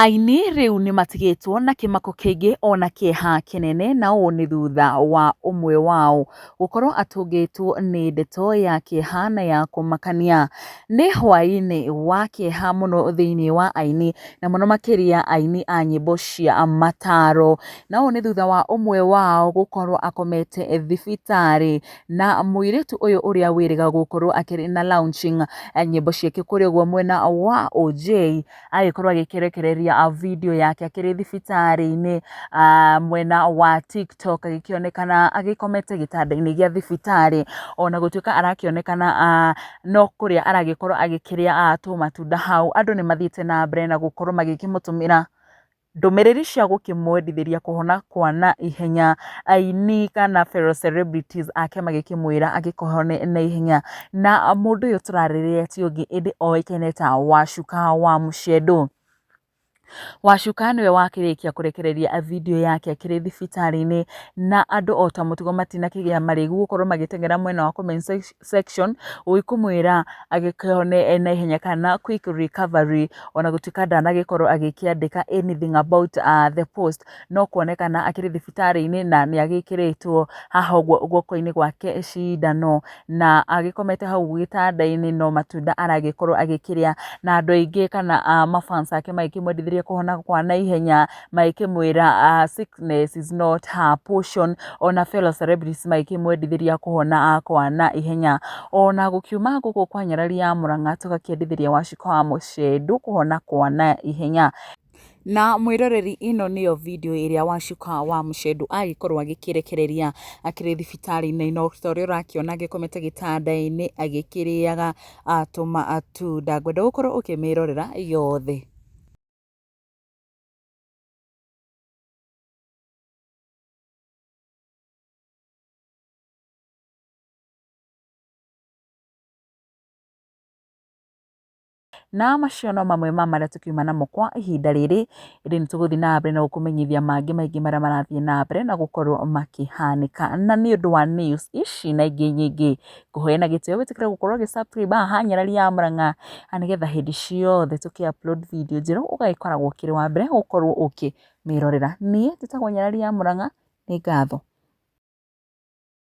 Aini rĩu nĩmatigĩtwo na kĩmako kĩingĩ ona kĩeha kĩnene na ũũ nĩ thutha wa ũmwe wao gũkorwo atũngĩtwo nĩ ndeto ya kĩeha na ya kũmakania. Nĩ hwainĩ wa kĩeha mũno thĩinĩ wa aini na mũno makĩria aini a nyĩmbo cia mataro. Na ũũ nĩ thutha wa ũmwe wao gũkorwo akomete thibitarĩ na mũirĩtu ũyũ ũrĩa wĩrĩga gũkorwo akĩrĩ na launching nyĩmbo ciake kũrĩa ũguo mwena wa OJ agĩkorwo agĩkĩrekereria video yake akĩrĩ thibitarĩ-inĩ mwena wa TikTok agĩkĩonekana agĩkomete gĩtanda-inĩ gĩa thibitarĩ ona gũtuĩka arakĩonekana no kũrĩa aragĩkorwo agĩkĩrĩa tũmatunda hau. Andũ nĩ mathiĩte na mbere na gũkorwo magĩkĩmũtũmĩra ndũmĩrĩri cia gũkĩmwendithĩria kũhona kwa na ihenya, aini kana fellow celebrities ake magĩkĩmwĩra agĩkĩhone na ihenya. Na mũndũ ũyũ tũrarĩrĩria ti ũngĩ ĩndĩ oĩkaine ta Wacuka wa Mũcendũ. Wacuka nĩwe wakĩrĩkia kũrekereria video yake akĩrĩ thibitarĩ-inĩ na andũ o ta mũtugo matinakĩgĩa marĩgu gũkorwo magĩteng'era mwena wa comment section gũgĩkũmwĩra agĩkĩhone na ihenya kana quick recovery ona gũtuĩka ndanagĩkorwo agĩkĩandĩka anything about the post no kuonekana akĩrĩ thibitarĩ-inĩ na nĩ agĩkĩrĩtwo haha ũguo guoko-inĩ gwake cindano na agĩkomete hau gĩtanda-inĩ no matunda aragĩkorwo agĩkĩrĩa na andũ aingĩ kana mafans ake magĩkĩmwendithĩria kũhona kwa naihenya magĩkĩmwĩra sickness is not her portion ona fellow celebrities magĩkĩmwendithĩria kũhona kwa na ihenya. Ona gũkiuma gũkũ kwa nyarari ya Mũrang'a tũgakĩendithĩria Wachikũ wa Mũchendu kũhona kwa na ihenya. Na mwĩroreri ĩno nĩyo video ĩrĩa Wacuka wa Mũchendu agĩkorwo agĩkĩrekereria akĩrĩ thibitarĩ-inĩ no ta ũrĩa ũrakĩona agĩkomete gĩtanda-inĩ agĩkĩrĩaga tũmatunda. Ngwenda ũkorwo ũkĩmĩrorera yothe. Na macio no mamwe ma marĩa tũkiuma namo kwa ihinda rĩrĩ, ĩndĩ nĩ tũgũthiĩ na mbere na gũkũmenyithia mangĩ maingĩ marĩa marathiĩ na mbere na gũkorwo makĩhanĩka. Na nĩ ũndũ wa news ici na ingĩ nyingĩ, ngũhoya na gĩtĩo wĩtĩkĩre gũkorwo ũgĩ subscribe haha Nyarari ya Mũrang'a, na nĩgetha hĩndĩ ciothe tũkĩ upload video njerũ ũgagĩkoragwo ũkĩrĩ wa mbere gũkorwo ũkĩmĩrorera. Niĩ njĩtagwo Nyarari ya Mũrang'a, nĩ ngatho.